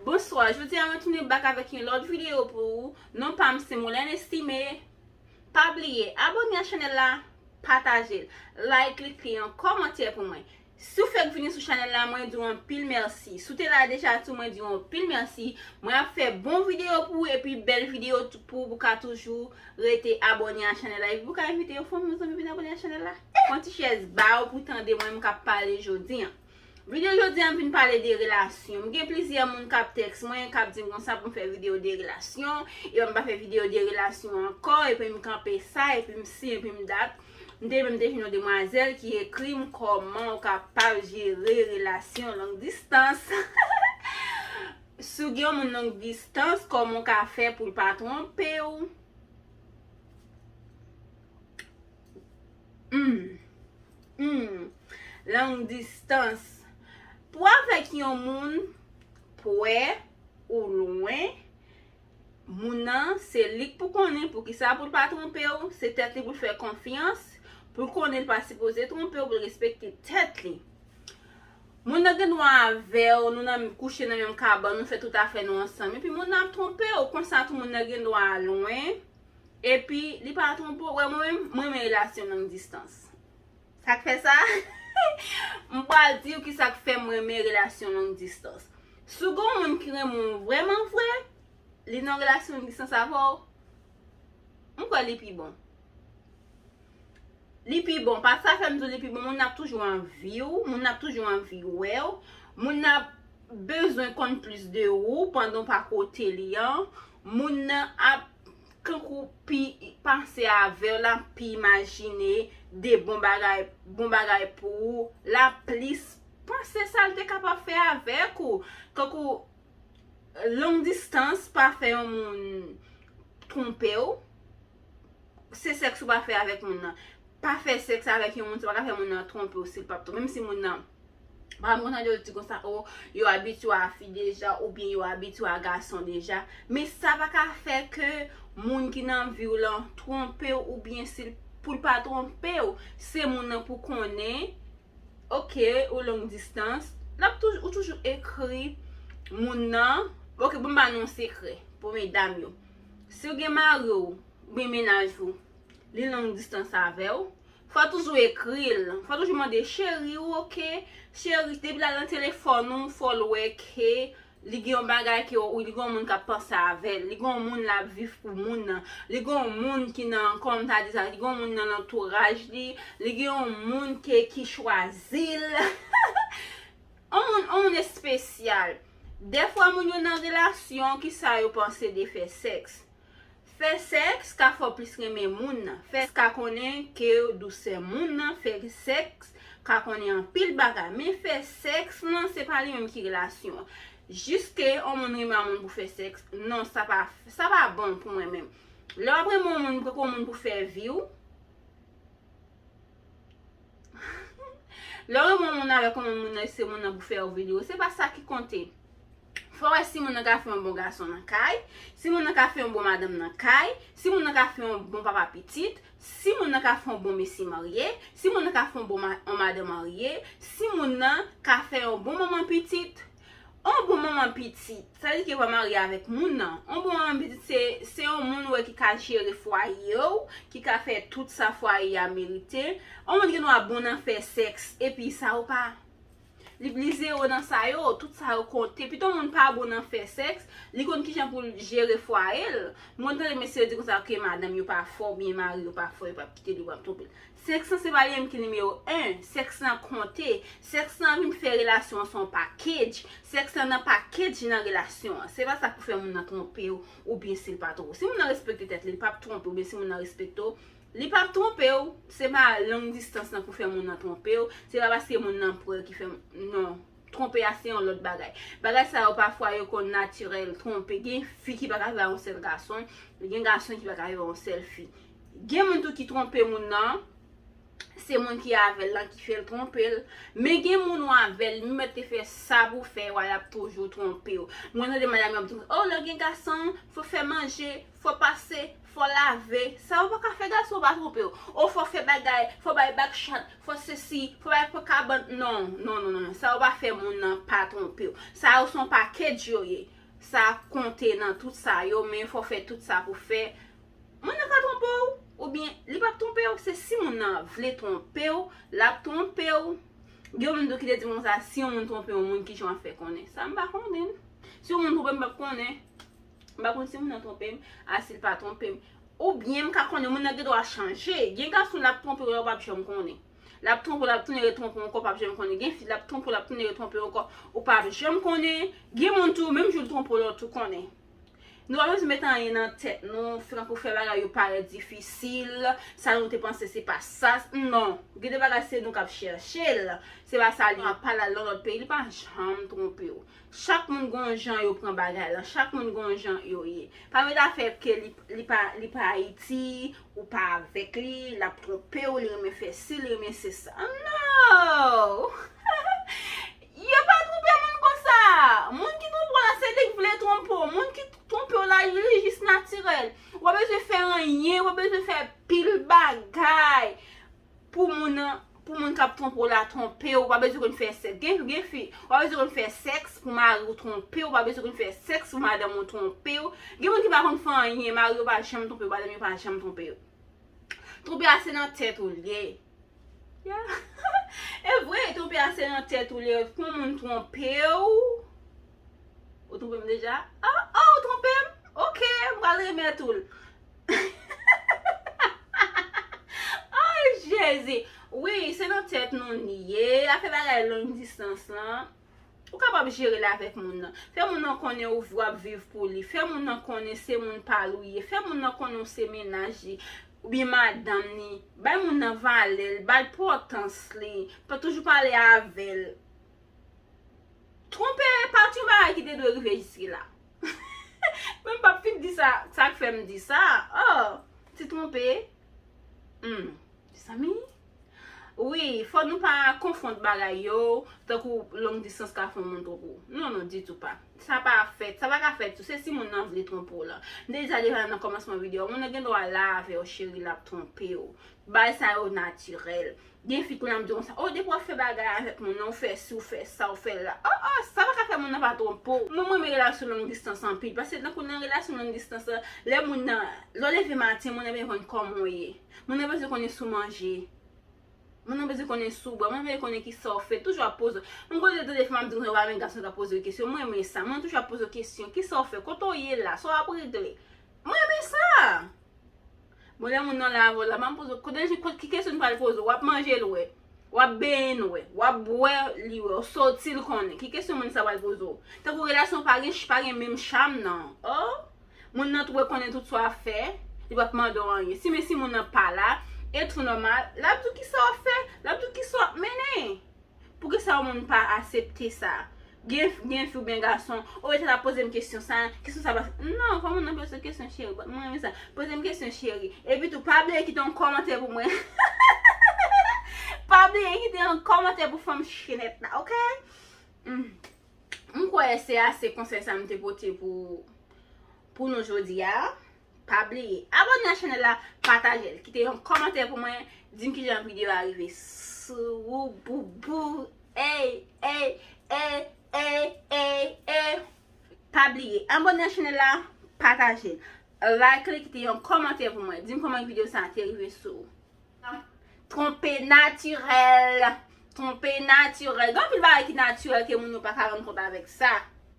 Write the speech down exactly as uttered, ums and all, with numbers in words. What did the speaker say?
Bonswa, jodi a mwen tounen back avèk yon lòt videyo pou ou. Non pa m se Moulène Estimé. Pa bliye abòne a chanèl la, pataje l, like li, kite yon kòmantè pou mwen. Si w fèk vini sou chanèl la, mwen di w anpil mèsi. Si w te la deja tou, mwen di w anpil mèsi. Mwen ap fè bon videyo pou ou epi bèl videyo tou pou ou, pou w ka toujou rete abòne a chanèl la. Epi pou w ka envite yon fanmi, yon zanmi vin abòne a chanèl la. Pran ti chèz ba w pou w tande mwen menm k ap pale jodi a. Videyo jodi a m vin pale de relasyon. M gen plizyè moun k ap tèks mwen, k ap di m konsa pou m fè videyo de relasyon. Epi m pa fè videyo de relasyon ankò, epi m kanpe sa, epi m si, epi m dat. M te menm te jwenn yon demwazèl ki ekri m kòman ou kapab jere relasyon long distans. Si w gen yon moun long distans, kòman w ka fè pou l pa twonpe w? Hmm. Hmm. Long distans. Pou avèk yon moun pwè ou lwen, moun nan, se li k pou konnen poukisa pou l pa twonpe w, se tèt li pou l fè konfyans, pou l konnen l pa sipoze twonpe w, pou l respekte tèt li. Moun nan gen dwa avè w, nou nan kouche nan menm kabann, nou fè tout afè nou ansanm. Epi moun nan ap twonpe w, konsa tou moun nan gen dwa lwen. Epi li pa twonpe w. Wè mwen menm, mwen renmen relasyon long distans. Sa k fè sa? M pral di w kisa k fè m renmen relasyon long distans. Si w gen yon moun ki renmen w vrèman vre, li nan relasyon long distans avè w, m kwè li pi bon. Li pi bon, pa sa fè m di w li pi bon, moun nan ap toujou anvi w, moun nan ap toujou anvi wè w, moun nan ap bezwen konn plis de ou pandan w pa kote li an, moun nan ap kankou pi panse avè w, l ap pi imajine de bon bagay, bon bagay pou ou, l ap plis panse sa l te kapab fè avèk ou. Kankou long distans pa fè yon moun twonpe w. Se sèks ou pa fè avèk moun nan. Pa fè sèks avèk yon moun, se pa ka fè moun nan twonpe w si l p ap twonpe. Menm si moun nan, pa m konn tande yo di konsa, o, yo abitye a fi deja, oubyen yo abitye a gason deja. Men sa pa ka fè ke moun ki nan vi w lan twonpe w, oubyen si l, pou l pa twonpe w. Se moun nan pou konnen, oke, ou long distans, l ap toujou, ou toujou ekri moun nan. Oke, bon, m ba nou yon sekrè pou medam yo. Si w gen mari w, oubyen mennaj ou, li long distans avè w, fò w toujou ekri l. Fò w toujou mande, cheri, ou oke? Cheri, depi l al nan telefòn ou, fò l wè ke li gen yon bagay ke, ou li gen yon moun k ap panse avè l. Li gen yon moun l ap viv pou moun nan. Li gen yon moun ki nan, kòman m ta di sa, li gen yon moun nan lantouraj li. Li gen yon moun ke, ki chwazi l. Yon moun, yon moun espesyal. Dèfwa moun yo nan relasyon, kisa yo panse de fè sèks? Fè sèks ka fè w plis renmen moun nan. Fè sèks ka konnen ke dousè moun nan, fè sèks ka konnen anpil bagay. Men fè sèks lan, se pa li menm ki relasyon an. Jis ke yon moun renmen yon moun pou fè sèks, non, sa pa, sa pa bon pou mwen menm. Lè w ap renmen yon moun, poko yon moun pou fè vi w. Lè w renmen yon moun avèk yon moun, moun nan, se moun nan pou fè yon vi w, se pa sa ki konte. Fò w wè si moun nan ka fè yon bon gason nan kay, si moun nan ka fè yon bon madanm nan kay, si moun nan ka fè yon bon papa pitit, si moun nan ka fè yon bon mesye marye, si moun nan ka fè yon bon ma-, yon madanm marye, si moun nan ka fè yon bon manman pitit. Yon bon manman pitit, sa vle di ke w pa marye avèk moun nan. Yon bon manman pitit, se, se yon moun ou wè ki ka jere fwaye w, ki ka fè tout sa fwaye a merite. Yon moun gen dwa bon nan fè sèks, epi sa yo pa. Li, li zewo nan sa yo, tout sa yo konte. Pito yon moun pa bon nan fè sèks, li konn kijan pou l jere fwaye l. M konn tande mesye yo di konsa ke madanm yo pa fò, oubyen mari yo pa fò, yo p ap kite l, yo p ap twonpe l. Sèks lan se pa li menm ki nimewo en. Sèks lan konte. Sèks lan vin fè relasyon an se yon package. Sèks lan nan package nan relasyon an. Se pa sa k pou fè moun nan twonpe w, oubyen si l pa twonpe w. Si moun nan respekte tèt li, li p ap twonpe w, oubyen si moun nan respekte w, li p ap twonpe w. Se pa long distans lan pou fè moun nan twonpe w. Se pa paske moun nan pwè ki fè, non. Twonpe a se yon lòt bagay. Bagay sa yo pafwa yo konn natirèl, twonpe. Gen fi ki pa ka viv ak yon sèl gason, gen gason ki pa ka viv ak yon sèl fi. Gen moun tou ki twonpe moun nan, se moun ki avè l lan ki fè l twonpe l. Men gen moun ou avè l, li mèt te fè sa pou fè, w a, l ap toujou twonpe w. Mwen tande madanm yo ap di, oh, lè gen gason, fò fè manje, fò pase, fò lave. Sa yo pa ka fè gason pa twonpe w. Ou fò fè bagay, fò bay back shot, fò sesi, fò bay pran kabann. Non, non, non, non, non. Sa yo pa fè moun nan pa twonpe w. Sa yo se yon pakèt yo ye. Sa konte nan tout sa yo, men fò fè tout sa pou fè. Moun nan ka twonpe w, oubyen li p ap twonpe w. Se si moun nan vle twonpe w, l ap twonpe w. Gen yon moun tou ki te di m konsa, si yon moun twonpe yon moun, kijan w ap fè konnen? Sa m pa konnen. Si yon moun twonpe m, m p ap konnen. M pa konn si moun nan twonpe m, a si l pa twonpe m. Oubyen m ka konnen moun nan gen dwa chanje. Gen gason l ap twonpe w, w p ap janm konnen. L ap twonpe w, l ap tounen retwonpe w ankò, w p ap janm konnen. Gen fi l ap twonpe w, l ap tounen retwonpe w ankò, ou p ap janm konnen. Gen moun tou, menm jou l twonpe w la, ou tou konnen. Nou pa bezwen met anyen nan tèt nou, fè tankou fè bagay yo parèt difisil, sa nou te panse se pa sa, non. Gen de bagay se nou k ap chèche l, se pa sa li ap pale al nan lòt peyi, li pa janm twonpe w. Chak moun gon jan yo pran bagay lan, chak moun gon jan yo ye. Pa met afè ke li, li pa, li pa Ayiti, ou pa avèk li, l ap twonpe w, li renmen fè si, li renmen se sa. No! Yo pa twonpe moun konsa. Moun ki twonpe w la, se li k vle twonpe w. Moun ki twonpe w la, li jis natirèl. Ou pa bezwen fè anyen, ou pa bezwen fè pil bagay pou moun nan, pou moun k ap twonpe w la twonpe w. Ou pa bezwen konn fè sèks. Gen, gen fi, ou pa bezwen konn fè sèks pou mari w twonpe w. Ou pa bezwen konn fè sèks pou madanm ou twonpe w. Gen moun ki pa konn fè anyen, mari yo pa janm twonpe yo, madanm yo pa janm twonpe yo. Twonpe a se nan tèt ou l ye. Yeah. E vre, twonpe a se nan tèt ou l ye. Pou moun twonpe w. Ou twonpe m deja? Oh, oh, ou twonpe m? Ok, m pral remèt ou l. Oh, Jezi. Wi, se nan tèt nou l ye. Afè bagay long distans lan. Ou kapab jere l avèk moun nan. Fè moun nan konnen ou, w ap viv pou li. Fè moun nan konnen se moun pa l ou ye. Fè moun nan konnen ou se mennaj li, oubyen madanm li. Bay moun nan valè l, bay l pòtans li. Pa toujou pale avè l. Twonpe pa t yon bagay ki te dwe rive jiske la. Men m p ap fin di sa, sa k fè m di sa. Oh, ti twonpe. Hmm, mezanmi. Wi, fò nou pa konfonn bagay yo, tankou long distans ka fè yon moun twonpe w. Non, non, ditou pa. Sa pa fèt, sa pa ka fèt tou. Se si moun nan vle twonpe w lan. M te di sa deja nan kòmansman videyo a, moun nan gen dwa la avè w, cheri, l ap twonpe w. Bagay sa yo natirèl. Gen fi kounye a m di konsa, oh, depi w ap fè bagay avèk moun nan, ou fè si, ou fè sa, ou fè la. Oh, oh, sa pa ka fè moun nan pa twonpe w. Mwen, mwen renmen relasyon long distans anpil. Paske tankou nan relasyon long distans lan, lè moun nan, lè w leve maten, moun nan bezwen konn kòman w ye. Moun nan bezwen konnen si w manje. Moun nan bezwen konnen si w bwè, moun nan bezwen konnen kisa w fè. Toujou ap poze. Mwen konn gen de fanm ap di konsa yo pa renmen gason k ap poze yo kesyon. Mwen renmen sa. Mwen toujou ap poze w kesyon. Kisa w fè? Kote w ye la? Sa w ap regle? Mwen renmen sa. Bon, lè moun nan la avè w la, m ap poze w, kote, ki kesyon m pral poze w? W ap manje l wè. W ap benyen l wè. W ap bwè li wè. W soti l konnen. Ki kesyon moun sa pral poze w? Tankou relasyon pa gen, pa gen menm cham nan. Oh! Moun nan tou wè konnen tout sa w ap fè, li p ap mande w anyen. Si, men si moun nan pa la, e tou nòmal, l ap di w kisa w ap fè, l ap di w kisa w ap mennen. Poukisa yon moun pa aksepte sa? Gen, gen fi oubyen gason, ou rete la poze m kesyon sa, kesyon sa pa. Non, fò moun nan poze kesyon cheri, but mwen renmen sa. Poze m kesyon cheri. Epi tou, pa bliye kite yon kòmantè pou mwen. Pa bliye kite yon kòmantè pou fanm chenèt la, ok? Hmm. M kwè se ase konsèy sa m te pote pou, pou nou jodi a. Pa bliye abòne a chanèl la, pataje l, kite yon kòmantè pou mwen, di m kijan videyo a rive sou ou, boubou. Ey, ey, ey, ey, ey, ey. Pa bliye abòne a chanèl la, pataje l, like li, kite yon kòmantè pou mwen, di m kòman videyo sa a te rive sou ou. Twonpe natirèl. Twonpe natirèl. Gen anpil bagay ki natirèl ke moun yo pa ka rann kont avèk sa.